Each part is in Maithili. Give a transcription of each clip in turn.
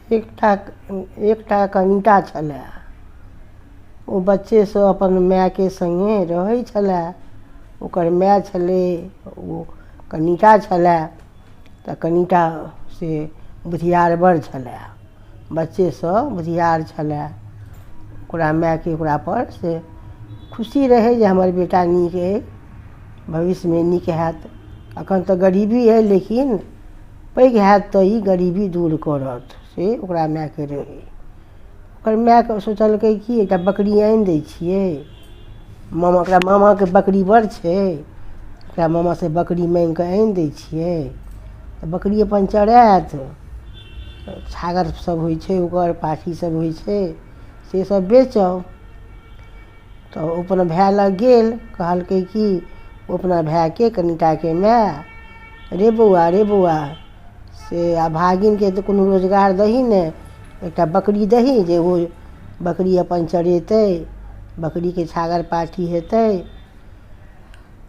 एकटा एकटा कनिटा छलए। ओ बच्चेसँ अपन मायके सङ्गे रहै छलए। ओकर माय छलै, ओ कनिटा छलए। तऽ कनिटा से बुधियार बड़ छलए, बच्चेसँ बुधियार छलए। ओकरा मायके ओकरापर से खुशी रहै जे हमर बेटा नीक अइ, भविष्यमे नीक हैत। एखन तऽ गरीबी अइ, लेकिन पैघ हैत तऽ ई गरीबी दूर करत, से ओकरा मायके रहै। ओकर मायके सोचलकै कि एकटा बकरी आनि दै छियै मामा, ओकरा मामाके बकरी बड़ छै, एकरा मामासँ बकरी माँगि कऽ आनि दै छियै तऽ बकरी अपन चरायत। छागर सब होइ छै, ओकर पाठी सब होइ छै, से सब बेचब। तऽ ओ अपन भाय लग गेल, कहलकै कि ओ अपना भायके, कनिटाके माय, रे बौआ, रे बौआ, से आ भागिनके तऽ कोनो रोजगार दही ने, एकटा बकरी दही जे ओ बकरी अपन चरेतै, बकरीके छागर पाठी हेतै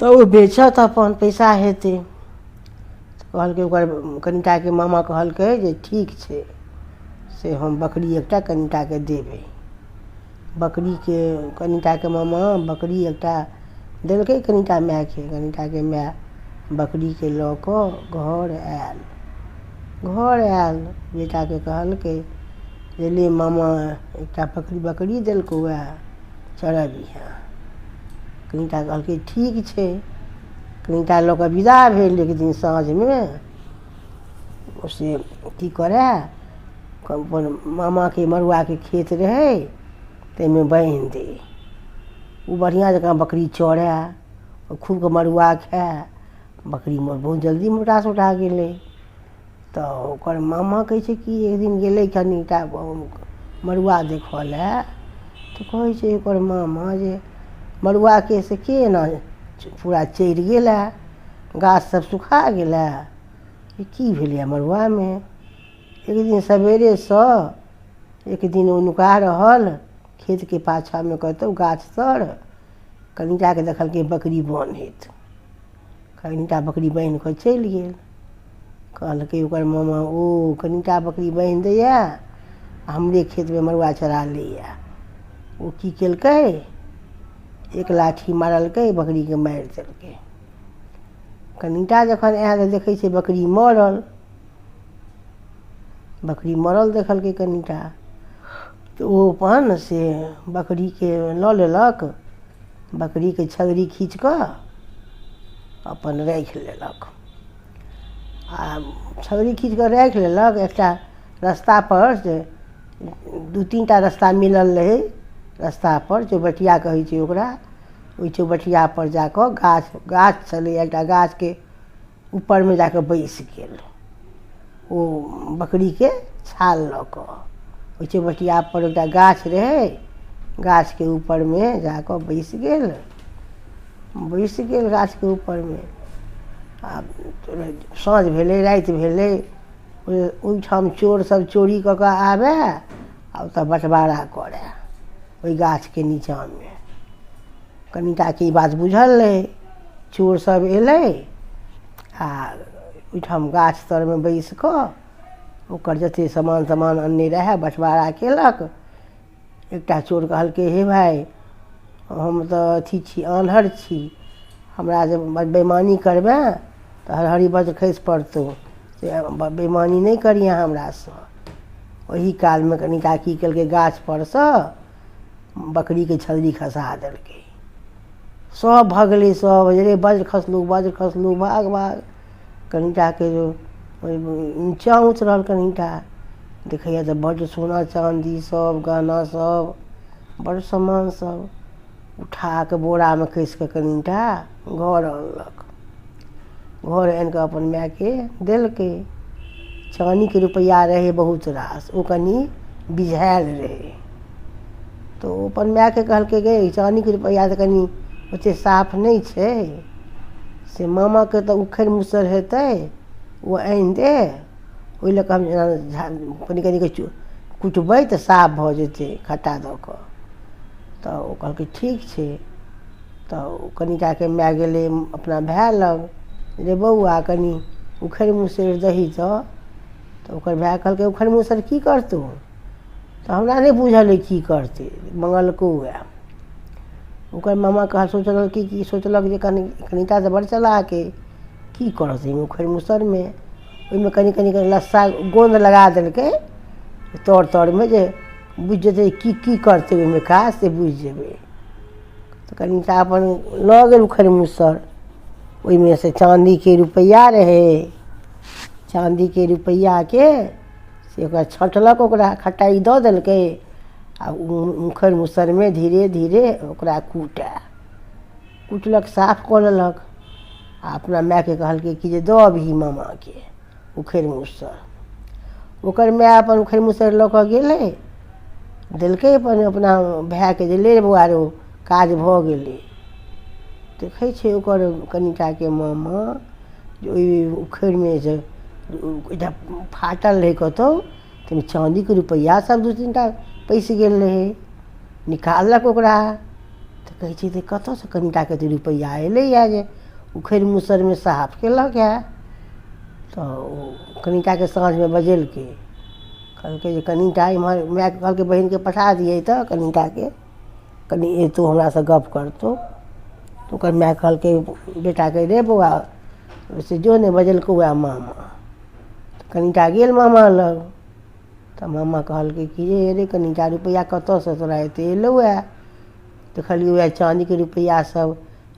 तऽ ओ बेचत, अपन पैसा हेतै। कहलकै ओकर कनिटाके मामा, कहलकै जे ठीक छै, से हम बकरी एकटा कनिटाके देबै। बकरीके कनिटाके मामा बकरी एकटा देलकै कनिटा मायके। कनिटाके माय बकरीके लऽ कऽ घर आयल। घर आयल, बेटाके कहलकै जे ले, मामा एकटा बकरी बकरी देलकौ हए, चरबिहेँ। कनिटा कहलकै ठीक छै। कनिटा लऽ कऽ विदा भेल। एक दिन साँझमे से की करए, अपन मामाके मड़ुआके खेत रहै, ताहिमे बान्हि दै। ओ बढ़िआँ जकाँ बकरी चरए, खूबके मड़ुआ खाए। बकरी बहुत जल्दी मोटा सोटा गेलै। तऽ ओकर मामा कहै छै कि एक दिन गेलै कनिटा मड़ुआ देखऽ लए, तऽ कहै छै ओकर मामा जे मड़ुआके से के एना पूरा चरि गेलए, गाछ सब सुखा गेलए, ई की भेलैए मड़ुआमे? एक दिन सवेरेसँ एक दिन ओ नुका रहल खेतके पाछाँमे कतहु गाछ तर। कनिटाके देखलकै बकरी बन्हैत। कनिटा बकरी बान्हि कऽ चलि गेल। कहलकै ओकर मामा, ओ कनिटा बकरी बान्हि दैए आ हमरे खेतमे मड़ुआ चरा लैए। ओ की केलकै? एक लाठी मारलकै, बकरीके मारि देलकै। कनिटा जखन आयल तऽ देखै छै बकरी मरल। बकरी मरल देखलकै कनिटा, तऽ ओ अपन से बकरीके लऽ लेलक, बकरीके छगरी खींच कऽ अपन राखि लेलक। आ छगरी खींच कऽ राखि लेलक। एकटा रस्तापर से दू तीन टा रस्ता मिलल रहै, रस्तापर चौबटिया कहै छै ओकरा, ओहि चौबटियापर जा कऽ गाछ गाछ छलैए एकटा, गाछके ऊपरमे जा कऽ बैसि गेल ओ बकरीके छाल लऽ कऽ। ओहि चौबटियापर एकटा गाछ रहै, गाछके ऊपरमे जा कऽ बैसि गेल। बैसि गेल गाछके ऊपरमे। आ साँझ भेलै, राति भेलै, ओहिठाम चोरसभ चोरी कऽ कऽ आबय आ ओतय बँटवारा करय ओहि गाछके नीचाँमे। कनिटाके ई बात बुझल रहै। चोरसभ एलै आ ओहिठाम गाछ तरमे बैसि कऽ ओकर जतेक सामान तामान अनने रहए, बँटवारा केलक। एकटा चोर कहलकै, हे भाय, हम तऽ अथी छी, आन्हर छी, हमरा जे बेइमानी करबेँ तऽ हरहरी वज्र खसि पड़तौ, से बेइमानी नहि करिहेँ हमरासँ। ओही कालमे कनिटा की केलकै? गाछपर सँ बकरीके छल्ली खसा देलकै। सभ भगलै सभ, रे वज्र खसलौ, वज्र खसलौ, भाग भाग। कनिटाके नीचाँ उतरल कनिटा, देखैए तऽ बड्ड सोना चाँदी सब, गहना सब, बड्ड सामान सब। उठा कऽ बोरामे कसि कऽ कनिटा घर अनलक। घर आनि कऽ अपन मायके देलकै। चानीके रुपैआ रहै बहुत रास, ओ कनि बिझायल रहै। तऽ ओ अपन मायके कहलकै, गै, चानीके रुपैआ तऽ कनि ओतेक साफ नहि छै, से मामाके तऽ उखड़ि मूसर हेतै, ओ आनि दे, ओहि लऽ कऽ हम एना कनि कनिके कुटबै तऽ साफ भऽ जेतै खट्टा दऽ कऽ। तऽ ओ कहलकै ठीक छै। तऽ ओ कनिटाके माय गेलै अपना भाय लग, रे बौआ, कनि उखड़ि मुसरि दही। तऽ तऽ ओकर भाय कहलकै उखड़ि मूसर की करतौ? तऽ हमरा नहि बुझल अइ की करतै। मङ्गलकौ उएह। ओकर मामा कह सोचलक कि की सोचलक जे कनि कनिटा तऽ बड़ चलाक अइ, की करत एहिमे उखड़ि मूसरमे? ओहिमे कनि कनि कऽ लस्सा गोन्द लगा देलकै तर तरमे, जे बुझि जेतै की की करतै ओहिमे काज से बुझि जेबै। तऽ कनिटा अपन लऽ गेल उखड़ि मूसर। ओहिमे से चाँदीके रुपैआ रहै। चाँदीके रुपैआके से ओकरा छँटलक, ओकरा खटाइ दऽ देलकै आ उखड़ि मूसरमे धीरे धीरे ओकरा कूटए कुटलक, साफ कऽ लेलक आ अपना मायके कहलकै कि जे दऽ अबही मामाके उखड़ि मूसर। ओकर माय अपन उखड़ि मूसर लऽ कऽ गेलै, देलकै अपन अपना भायके जे ले बौआ रौ, काज भऽ गेलै। देखै छै ओकर कनिटाके मामा जे ओहि उखड़िमे जे एकटा फाटल रहै कतहु, ताहिमे चाँदीके रुपैआ सब दू तीन टा पैसि गेल रहै। निकाललक ओकरा तऽ कहै छै जे कतऽसँ कनिटाके एते रुपैआ एलैए जे उखड़ि मूसरमे साफ केलक हए? तऽ ओ कनिटाके साँझमे बजेलकै, कहलकै जे कनिटा एम्हर। मायके कहलकै बहिनके पठा दियै तऽ कनिटाके, कनि एतौ हमरासँ गप्प करतौ। तऽ ओकर माय कहलकै बेटाके, रे बौआ, से जो ने, बजेलकौ उएह मामा। तऽ कनिटा गेल मामा लग तऽ मामा कहलकै कि जे रे कनिटा, रुपैआ कतऽसँ तोरा एते एलौ हए? देखलियौ हए चाँदीके रुपैआ सब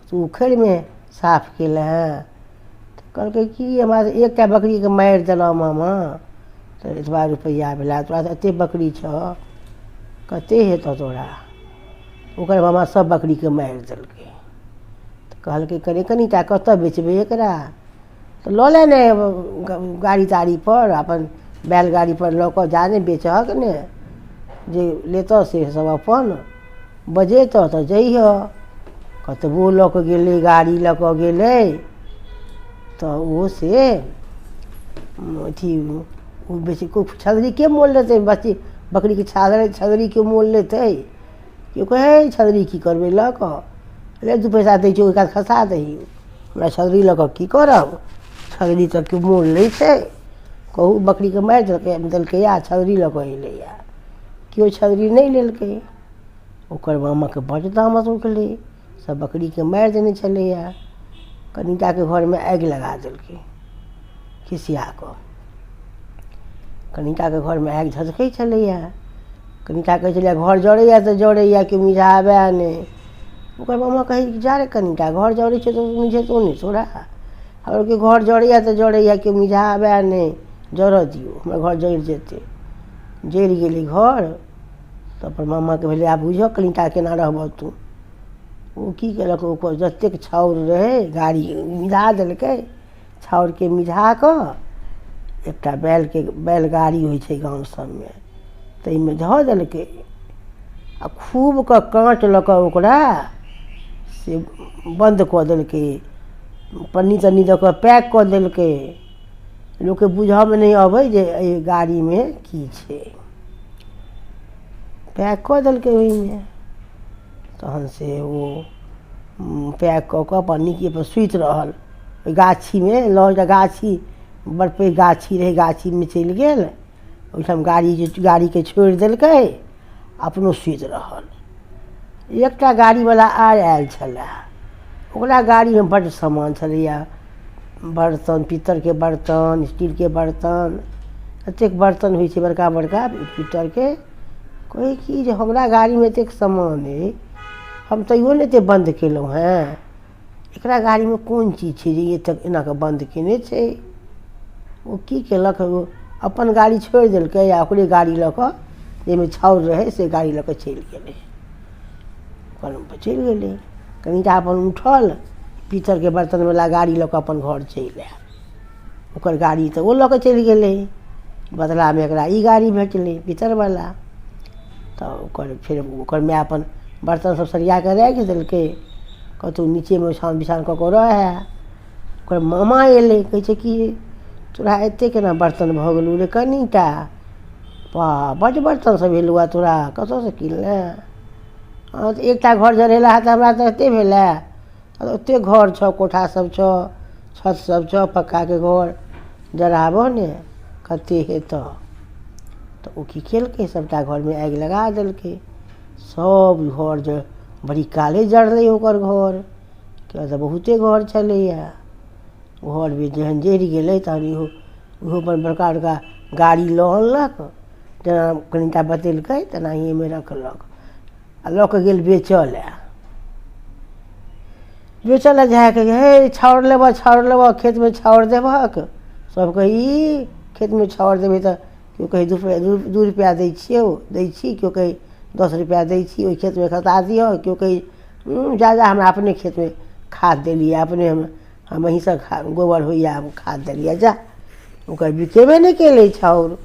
तू उखड़िमे साफ केलहँ हेँ। तऽ कहलकै कि हमरा एकटा बकरीके मारि देलहुँ मामा तऽ एतबा रुपैआ भेला। तोरा तऽ एतेक बकरी छऽ, कतेक हेतऽ तोरा? ओकर मामा सब बकरीके मारि देलकै। तऽ कहलकै कनि कनिटा, कतऽ बेचबै एकरा? तऽ लऽ ले ने गाड़ी ताड़ीपर, अपन बैलगाड़ीपर लऽ कऽ जा ने, बेचहक ने, जे लेतऽ से सब अपन बजेतऽ तऽ जइहऽ। कतबो लऽ कऽ गेलै, गाड़ी लऽ कऽ गेलै तऽ ओ से अथी ओ बेसी छदरीके मोल लेतै? बच्ची बकरीके छागर छदरीके मोल लेतै? केओ कहै छदरी की करबै लऽ कऽ? ले, दू पैसा दै छियौ, ओहि कात खसा दही। हमरा छदरी लऽ कऽ की करब? छदरी तऽ केओ मोल लै छै? कहू, बकरीके मारि देलकै देलकैए आ छदरी लऽ कऽ एलैए। केओ छदरी नहि लेलकै। ओकर मामाके बड्ड तामस उठलै, सभ बकरीके मारि देने छलैए। कनिटाके घरमे आगि लगा देलकै खिसिया कऽ। कनिटाके घरमे आगि धधकै छलैए। कनिटा कहै छलैए घर जरैए तऽ जरैए, केओ मिझाबय नहि। ओकर मामा कहै जा रे कनिटा, घर जरै छै तऽ मिझेतौ नहि तोरा? हमर घर जरैए तऽ जरैए, केओ मिझाबय नहि, जरऽ दियौ, हमर घर जरि जेतै। जरि गेलै घर तऽ अपन मामाके भेलै आब बुझऽ कनिटा केना रहबह तू। ओ की केलक? ओकर जतेक छाउर रहै गाड़ी मिझा देलकै। छाउरके मिझा कऽ एकटा बैलके, बैलगाड़ी होइ छै गाम सभमे, ताहिमे धऽ देलकै आ खूब कऽ काँट लऽ कऽ ओकरा से बन्द कऽ देलकै, पन्नी तन्नी दऽ कऽ पैक कऽ देलकै। लोकके बुझऽमे नहि अबै जे एहि गाड़ीमे की छै। पैक कऽ देलकै ओहिमे। तहन से ओ पैक कऽ कऽ अपन नीक अपन सुति रहल ओहि गाछीमे लग। एकटा गाछी, बड़ पैघ गाछी रहै, गाछीमे चलि गेल। ओहिठाम गाड़ी गाड़ीके छोड़ि देलकै, अपनो सुति रहल। एकटा गाड़ीवला आर आयल छलए। ओकरा गाड़ीमे बड्ड सामान छलैए, बर्तन, पीतरके बर्तन, स्टीलके बर्तन, एतेक बर्तन होइ छै बड़का बड़का पीतरके। कहै कि जे हमरा गाड़ीमे एतेक सामान अइ, हम तैयो नहि एतेक बन्द केलहुँ हेँ। एकरा गाड़ीमे कोन चीज छै जे ई एतेक एना कऽ बन्द कयने छै? ओ की केलक? ओ अपन गाड़ी छोड़ि देलकै आ ओकरे गाड़ी लऽ कऽ, जाहिमे छाउर रहै, से गाड़ी लऽ कऽ चलि गेलै। अपन चलि गेलै। कनिटा अपन उठल, पीतरके बर्तनवला गाड़ी लऽ कऽ अपन घर चलि आयल। ओकर गाड़ी तऽ ओ लऽ कऽ चलि गेलै, बदलामे एकरा ई गाड़ी भेटलै पीतरवला। तऽ ओकर फेर ओकर माय अपन बर्तन सब सरिया कऽ राखि देलकै, कतहु नीचेमे ओछाओन बिछाओन कऽ कऽ रहै। ओकर मामा एलै, कहै छै कि तोरा एतेक केना बर्तन भऽ गेलौ रे कनिटा? बा, बड्ड बर्तन सब भेलौ हँ तोरा, कतऽसँ किनलेँ? हँ तऽ एकटा घर जरेला तऽ हमरा तऽ एतेक भेलए, ओतेक घर छऽ, कोठा सब छऽ, छत सब छऽ, पक्काके घर, जराबऽ ने। कतेक हेतह। तऽ ओ की केलकै, सभटा घरमे आगि लगा देलकै। सभ घर जे बड़ी काले जरलै ओकर घर, किएक तऽ बहुते घर छलैए। घर भी जहन जरि गेलै तहन इहो ओहो अपन बड़का बड़का गाड़ी लऽ अनलक, जेना कनिटा बतेलकै तेनाहिएमे रखलक आ लऽ कऽ गेल बेचऽ लए। बेचऽ लए जाए कऽ, हे छाउर लेबह, छाउर लेबह, खेतमे छाउर देबहक? सभ कहै, ई खेतमे छाउर देबै तऽ केओ कहै 2 रुपैआ दै छियौ, दै छी, केओ कहै 10 रुपैआ दै छी, ओहि खेतमे खसा दिहऽ। केओ कहै, जा जा, हमरा अपने खेतमे खाद देलियै, अपने हम एहिसँ खा गोबर होइए, हम खाद देलियै, जा। ओकर बिकेबे नहि केलै छाउर।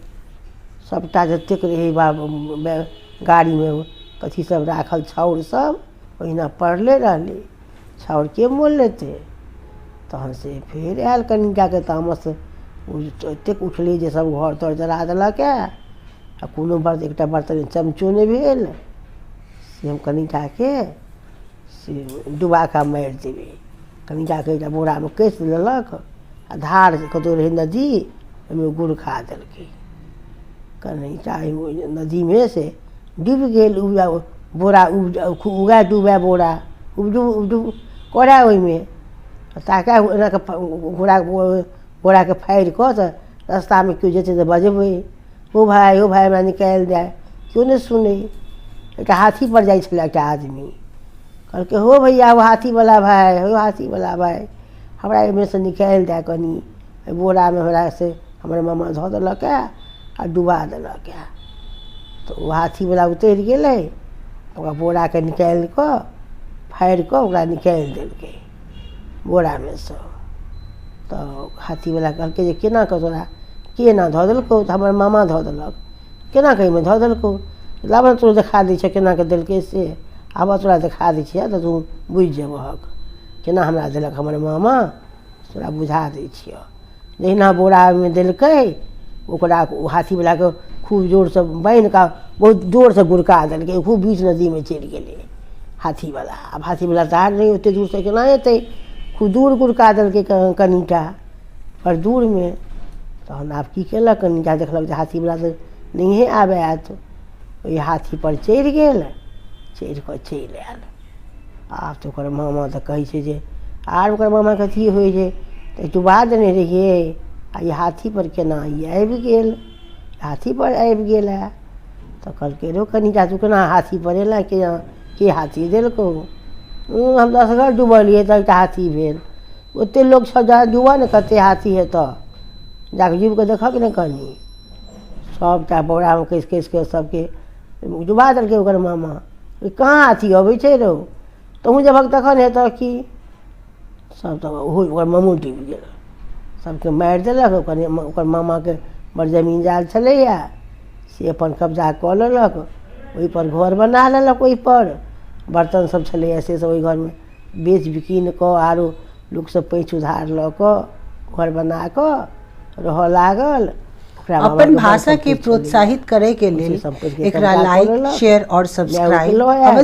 सभटा जतेक रहै गाड़ीमे अथी सब राखल छाउर सब ओहिना पड़ले रहलै। छाउर के मोल लेतै? तहन से फेर आयल कनिकाके तामस एतेक उठलै जे सब घर तर जरा देलक आ कोनो बर्तन, एकटा बर्तन चमचो नहि भेल, से हम कनिकाके से डुबा कऽ मारि देबै। कनिकाके एकटा बोरामे कसि लेलक आ धार कतहु रहै नदी, ओहिमे गुड़का देलकै। कनिका नदीमे से डूबि गेल। बोरा उगै डूबै, बोरा उबडुब उबडुब करै ओहिमे ताकै। एना कऽ घोड़ा बोराके फाड़ि कऽ तऽ रस्तामे केओ जेतै तऽ बजबै, ओ भाय, ओ भाय, हमरा निकालि दए। केओ नहि सुनै। एकटा हाथीपर जाइ छलै एकटा आदमी। कहलकै, हो भैया, हो हाथीवला भाय, हो हाथीवला भाय, हमरा एहिमेसँ निकालि दए कनि। एहि बोरामे हमरा से हमर मामा धऽ देलक हए आ डुबा देलक हए। तऽ ओ हाथीवला उतरि गेलै, ओकरा बोराके निकालि कऽ फाड़ि कऽ ओकरा निकालि देलकै बोरामे सँ। तऽ हाथीवला कहलकै जे केना कऽ तोरा के एना धऽ देलकौ? तऽ हमर मामा धऽ देलक। केना कऽ एहिमे धऽ देलकौ? लाबऽ ने, तोरा देखा दै छिअ केना कऽ देलकै से। आबऽ, तोरा देखा दै छिअ तऽ तू बुझि जेबहक केना हमरा देलक हमर मामा, तोरा बुझा दै छिअ। जहिना बोरा ओहिमे देलकै ओकरा, ओ हाथीवलाके खूब जोरसँ बान्हि कऽ बहुत जोरसँ गुड़का देलकै। खूब बीच नदीमे चलि गेलै हाथीवला। आब हाथीवला तऽ आर नहि, ओतेक दूरसँ केना एतै? खूब दूर गुड़का देलकै, कनिटा बड़ दूरमे। तहन आब की केलक कनिटा? देखलक जे हाथीवला तऽ नहिए आब आयत। ओहि हाथीपर चढ़ि गेल, चढ़ि कऽ चलि आयल। आब तऽ ओकर मामा तऽ कहै छै जे आर ओकर मामाके अथी होइ जे डुबा देने रहियै आ ई हाथीपर केना ई आबि गेल, हाथीपर आबि गेल हए। तऽ कहलकै, रौ कनिटा, तू केना हाथीपर एलऽ? केना के हाथी देलकौ? हम असगर डुबलियै तऽ एकटा हाथी भेल। ओतेक लोक छौ, जा डुबऽ ने, कतेक हाथी हेतऽ, जाकऽ डुबि कऽ देखहक ने कनि। सभटा बोरामे कसि कसि कऽ सभके डुबा देलकै ओकर मामा। कहाँ हाथी अबै छै रौ? तोहूँ जेबहक तखन हेतऽ की। सभ तऽ ओहो ओकर मामो डूबि गेल। सभके मारि देलक। ओकर मामाके बड़ जमीन जाल छलैए, से अपन कब्जा कऽ लेलक, ओहिपर घर बना लेलक। ओहिपर बर्तन सब छलैए, से सब ओहि घरमे बेच बिकिन कऽ आरो लोकसँ पैँच उधार लऽ कऽ घर बना कऽ रहऽ लागल। ओकरा अपन मामाके बड़ भाषा के सम्पत्ति छलैए, प्रोत्साहित करे के ओहि लेल सम्पत्तिके एकरा कब्जा कऽ लाइक, लेलक, शेयर और मायओके सब्सक्राइब लऽ आयल। अवश्य।